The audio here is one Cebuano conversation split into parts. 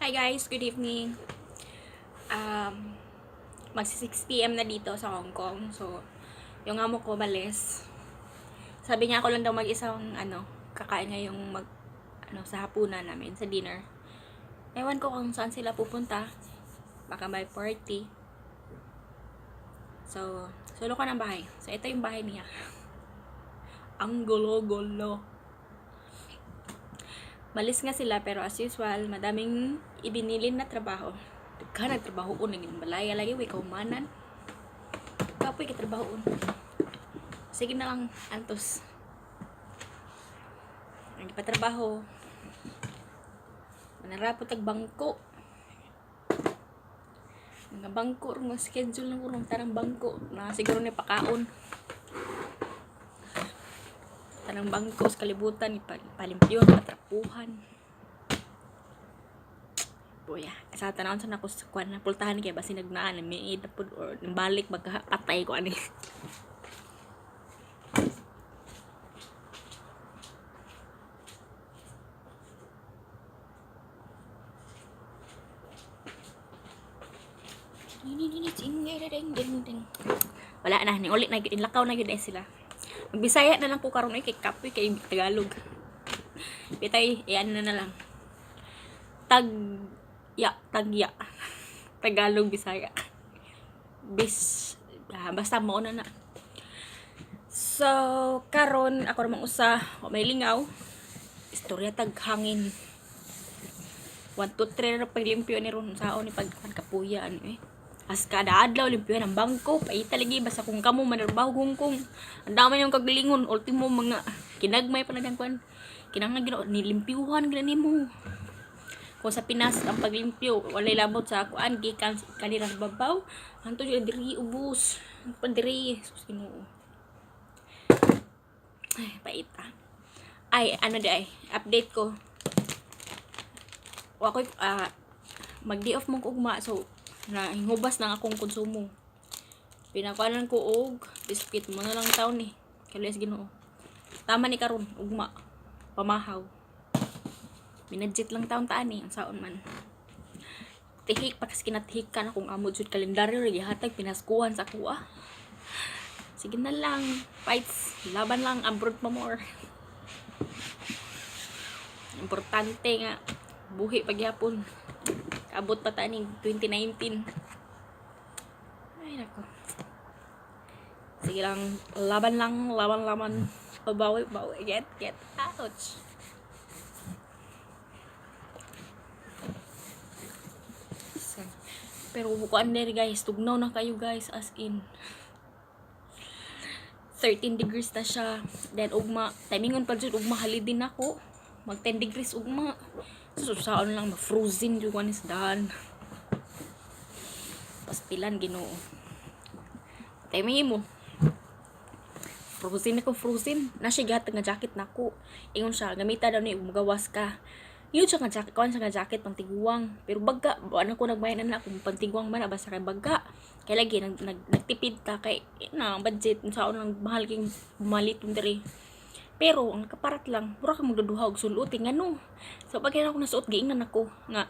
Hi guys, good evening. Magsi 6 p.m. na dito sa Hong Kong. So, yung amo ko malis. Sabi niya ako lang daw mag-isang ano, kakain ngayong mag ano sa hapunan namin, sa dinner. Ewan ko kung saan sila pupunta. Baka may party. So, solo ko ng bahay. So, ito yung bahay niya. Ang gulo-gulo. Malis nga sila pero as usual, madaming ibinilin na trabaho. Daghan nagtrabaho ko naging balaya lagi way kaumanan. Kapoy kay trabaho. Sige na lang antos. Ang trabaho. Manarapot tag bangko. Mga bangko nga schedule ng urong tanang bangko na siguro ni pakaon. Tanang bangko sa kalibutan ipalimpyon, patrapuhan. Boya, sa tanawon sa nako sa kuan na pultahan kay basin nagnaan na miid na pud or balik magkapatay ko ani. Wala na ni uli na gyud, inlakaw na gyud ay sila. Magbisaya na lang ko karon ay kay kapoy kay Tagalog. Bitay, iyan na na lang. Tag ya, tagya. Tagalog Bisaya. Bis basta mao na na. So, karon ako ramang usa, wa may lingaw. Istorya tag hangin. 1 2 3 ra paglimpyo ni ron saon ni pag kapuya ano eh. As kada adlaw limpyo ang bangko, paita lagi basta kung kamo manarbaho Hong Kong. Ang dami yung kagalingon, ultimo mga kinagmay pa na kuan. Kinahanglan ginoo nilimpyuhan gina nimo. Kung sa Pinas ang paglimpyo walay labot sa kuan gikan kanila sa babaw, anto jud diri ubos. Pa diri sus Ginoo. Ay, paita. Ay, ano di ay, update ko. Wa ko'y mag-day off mong ugma so nahingubas na akong konsumo. Pinakuanan ko og biscuit mo na lang taon ni. Kaluoy Ginoo. Tama ni karon ugma. Pamahaw. Binadget lang taon taan ni ang saon man. Tihik pa kasi kinatihik ka na kung amo jud kalendaryo ra gihatag pinaskuhan sa kuha. Sige na lang, fights, laban lang abroad pa more. Importante nga buhi pagyapon. Kaabot pa ta ning 2019. Ay nako. Sige lang, laban lang, laban laban. Babawi, bawi, get ouch. Pero bukuan din guys, tugnaw na kayo guys as in. 13 degrees na siya. Then ugma, timingon pa jud ugma halidin nako. Mag 10 degrees ugma. So saon lang ma-frozen jud ko sa dahan. Pastilan Ginoo. Timing mo. Frozen ako, frozen. Na siya gihatag nga jacket nako. Ingon siya, gamita daw ni mugawas ka. Yun siya nga jacket, kuan siya nga jacket pangtiguang. Pero baga, ano ko nagmayan na kung pangtiguang man basta kay baga. Kay lagi nag, nag, nagtipid ta kay na budget saon lang mahal king malit diri. Pero ang kaparat lang, mura ka magduduha og sulot eh, ngano. So pag ako nasuot giingnan ako nga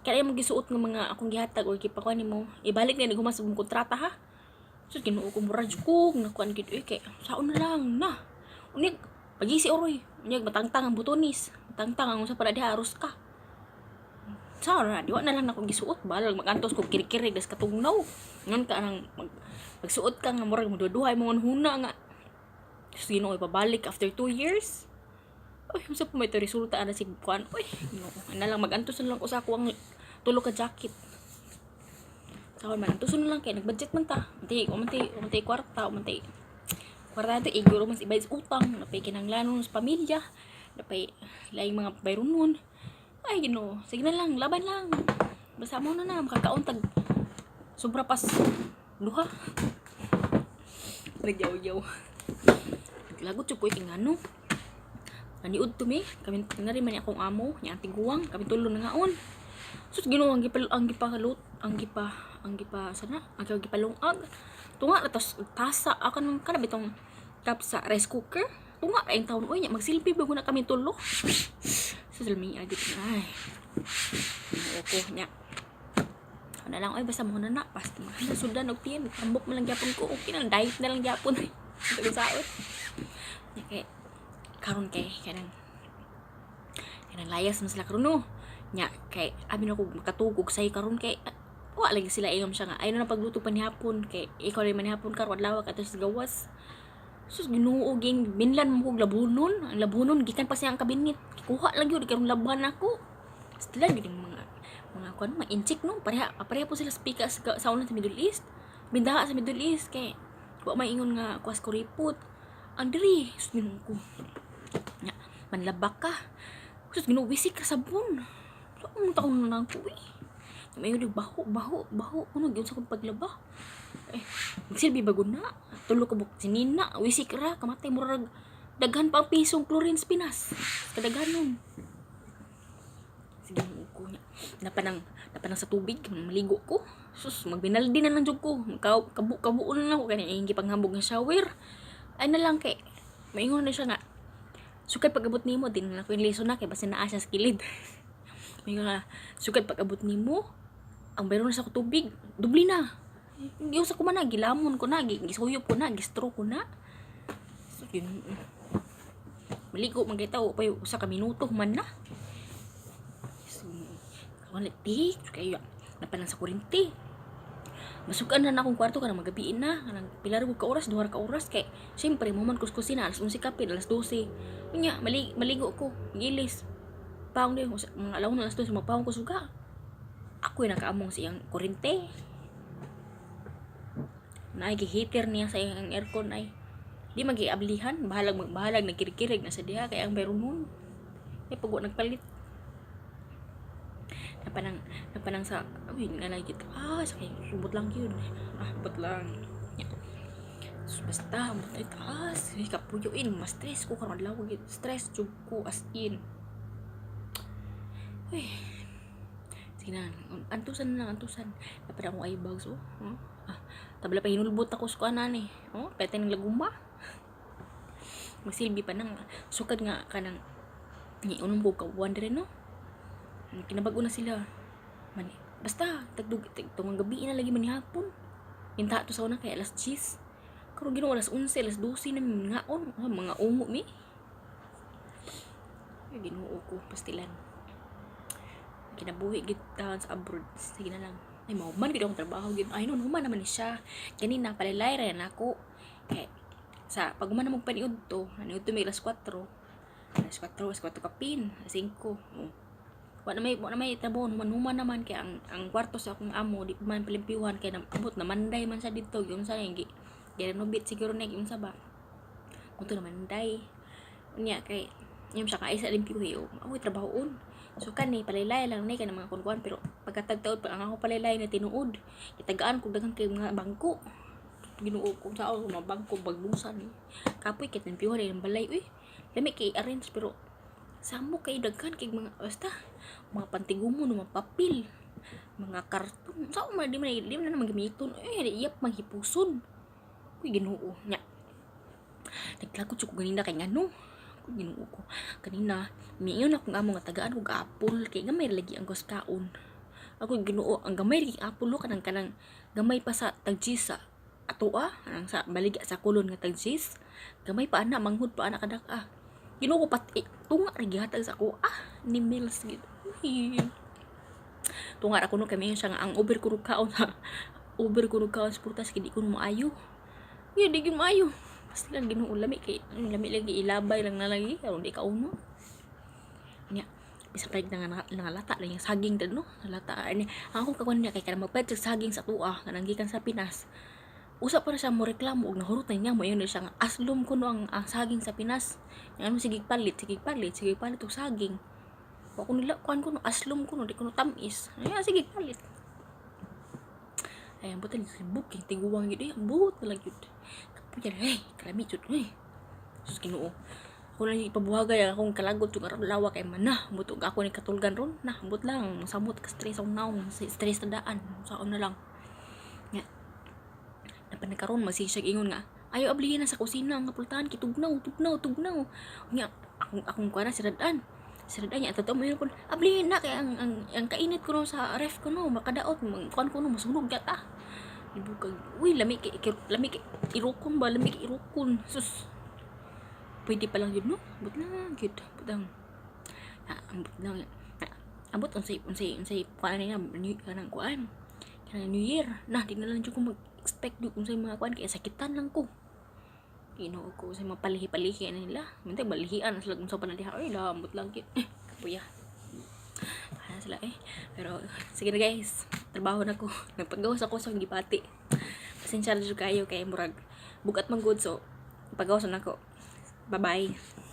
kaya mo gisuot nga mga akong gihatag or gipakuan nimo, ibalik na ni humas mong kontrata ha. So Ginoo ko mura jud ko nakuan gid eh kay saon na lang na. Unya pagisi oroy, unya matangtang ang butonis, matangtang ang usa para diha aros ka. Saon na, di wa na lang nako gisuot balag magantos kog kirikirig das katugnaw. Ngan ka nang magsuot ka nga murag magduduhay mo huna nga. Sus Ginoo ipabalik after 2 years. Uy, unsa pa may to resulta ana sig kuan. Uy, Ginoo, ana lang magantos na lang ko sa ako ang tulo ka jacket. Sa man antos na lang kay nagbudget man ta. Unti, umantay, umantay kwarta, umantay. Kwarta nato iguro man sa ibayad sa utang, napay kinahanglanon sa pamilya, napay laing mga bayronon. Ay Ginoo, sige na lang, laban lang. Basta mo na na makakaon tag sobra pas duha. Nagyaw-yaw. Naglagot jud ko kay ngano. Naniud to mi, kami nari man akong amo, nya ang tiguang, kami tulo na ngaon. Sus Ginoo ang gipal ang gipahalut, ang gipa sana, ang gipalungag. Tunga na tas tasa ako nang kana bitong cup sa rice cooker. Tunga ay taon oy nya magsilbi bago na kami tulo. Sa salmi agit ay. Ko nya. Ako na lang, oy, basta mo na na, basta mahal na sudan og tiyan, tambok man lang gyapon ko, okay na, diet na lang gyapon. Tugod saot. Nya kay karon kay kanang kanang layas man sila karon, no. Nya kay abi na ko makatugog say karon kay wa lagi sila. Ingom siya nga ayo na pagluto pa ni hapon kay ikaw rin man hapon karon adlaw ka sa gawas. Sus, Ginoo, ging binlan mo kog labunon. Ang labunon gikan pa siya ang kabinet. Kuha lang yun karon laban ako. Sila gyud yung mga kuan, mga inchik, no. Pareha pareha po sila speaker sa una sa Middle East. Bindaha sa Middle East kay wa may ingon nga kuas kuripot. Ang diri, sus, Ginoo ko. Nya, manlabak ka. Sus, Ginoo, wisik ka sabon. So, ang taon na ko eh. May yun, baho, baho, baho. Ano, gyud sa kong paglaba. Eh, magsilbi bago na. Tulo ka buk sinina, wisik ra, kamatay murag daghan pa ang pisong chlorine sa Pinas. Kadaghan nun. Sige ko niya. Napanang sa tubig, maligo ko. Sus, magbinaldi na lang jud ko. Kabu kabuon na lang ko kani iyang gipanghambog nga shower. Ay na lang kay maingon na siya nga sukad pag-abot nimo din na ko yung liso na kay basta naa siya sa kilid. Maingon nga sukad pag-abot nimo ang bayron sa tubig, dubli na. Yung sa ko man na, gilamon ko na, gisuyop ko na, gistro ko na. So, yun. Maligo man kay tao, pa usa ka minuto man na. So, wala tik, kayo napalang sa kuryente. Masukan na na akong kwarto kanang magabiin na, kanang pila ra ka oras, 2 ka oras kay syempre mo man kuskusin na alas 11 kapin, alas 12. Unya, maligo ko, gilis. Paong din, mga alaw na alas 12, magpaong ko suga. Ako yung nakaamong sa iyang kuryente. Naay giheater niya sa iyang aircon ay di magiablihan, bahalag bahalag nagkirikirig na sa diha kay ang meron nun. Eh pag wa nagpalit. Napanang sa uy nga lang kita. Ah, sa kay subot lang yun. Ah, bot lang. Ya. So, basta ambot ay taas. Uy, kapuyoin, mas stress ko karon adlaw gyud. Stress jud ko as in. Uy. Sige na, antusan na lang, antusan. Dapat akong eye bags, oh. Oh. Ah, tabla pa hinulbot ako sa kuanan eh. Oh, pwede ng laguma. Magsilbi pa nang sukad nga kanang ni unong ko ka dire, no. Kinabago na sila. Man, basta tagdug tag, tungang gabi na lagi man hapon. Inta to sa una kay alas 10. Karon Ginoo alas 11, alas 12 na ngaon. Ah, mga ungo mi. Ay, Ginoo ko, pastilan. Kinabuhi gid taon sa abroad. Sige na lang. Ay, mahuman gid akong trabaho gid. Ay, no, human naman ni siya. Ganina palalay ra na ako. Kay sa pag human na magpaniud to, naniud to may alas 4. Alas 4, alas 4 kapin, alas 5. Oh. Wa na may trabaho, human-human naman kay ang kwarto sa akong amo di pa man palimpyuhan kay abot na Manday man siya didto, gyud sa gi gi-renovate siguro na gyud sa ba. Muto na Manday. Unya kay yung siya kaisa limpyuhi o ako'y trabahoon. So kani palaylay lang ni kay mga kunkuan pero pagkatagtaod pa ang ako palaylay na tinuod. Itagaan ko daghan kay mga bangko. Ginoo ko sa ako mga bangko baglusan ni. Kapoy kay limpyuhan ang balay uy. Lami kay arrange pero samo kay daghan kay mga basta mga pantigumo no, mga papel, mga karton. Sa man di man na magamiton eh iyap maghipuson. Uy, Ginoo nya. Naglagot ko ganina kay ngano. Uy, Ginoo ko. Kanina, miingon akong amo nga tagaan og apple kay gamay ra lagi ang kaon. Ako, Ginoo, ang gamay lagi apple lo kanang kanang gamay pa sa tag-cheese sa atoa, kanang sa baligya sa kulon nga tag-cheese. Gamay pa ana, manghud pa ana kadak ah. Ginoo ko pat eh, tunga ra gihatag sa ako ah ni Mills gid. Uy. Tunga ra kuno kay miingon siya nga ang over kuno kaon ha. Over kuno kaon sa prutas kay di kuno maayo. Yeah, di gyud maayo. Basta lang, Ginoo, lami kay lami lagi ilabay lang na lagi karon di kauno. Nya bisa pa nga nangalata lang yung saging dad no. Nalata ani ang akong kakuan niya kay kanang magpalit sa saging sa tuwa kanang gikan sa Pinas. Usa pa na siya mo reklamo og nahurot na niya mo yun siya nga aslom kuno ang saging sa Pinas. Nga ano sige palit, sige palit, sige palit og saging. Wa ko nila kuan kuno aslom kuno di kuno tamis. Ay sige palit. Ay, ambot ang booking tiguang gyud eh, ambot na lang gyud. Kapuyan hey, kalami jud eh. Sus, Ginoo. Ako lang ipabuhagay ang akong kalagot yung araw lawa kay man na. Ambot og ako ni katulgan ron. Na, ambot lang. Samot ka stress akong naong. Stress na daan. Saon na lang. Nga. Napan karon masisig ingon nga. Ayaw ablihin na sa kusina ang kapultahan kay tugnaw, tugnaw, tugnaw. Nga, akong akong kuha na si Radan. Sa niya totoo mo yun kun abli na kay ang kainit ko no sa ref ko no makadaot kuan ko no masunog yata. Ibukag uy lami kay lami kay irukon ba, lami kay irukon, sus. Pwede pa lang yun no, ambot lang gyud, butang ah, ambot lang ah, ambot unsay kuan na new kanang kuan kanang New Year na. Di na lang jud ko mag-expect jud unsay mga kuan kay sakitan lang ko. Ginoo ko sa mga palihi-palihi na nila. Mintay balihian sila kung sa panaliha. Ay, lambot lang gyud. Eh, kapuya. Paano sila eh. Pero, sige na guys. Trabaho na ko. Nagpagawas ako sa gibati. Pasensya na jud kayo kay murag bugat man gud, so pagawas na ako. Bye-bye.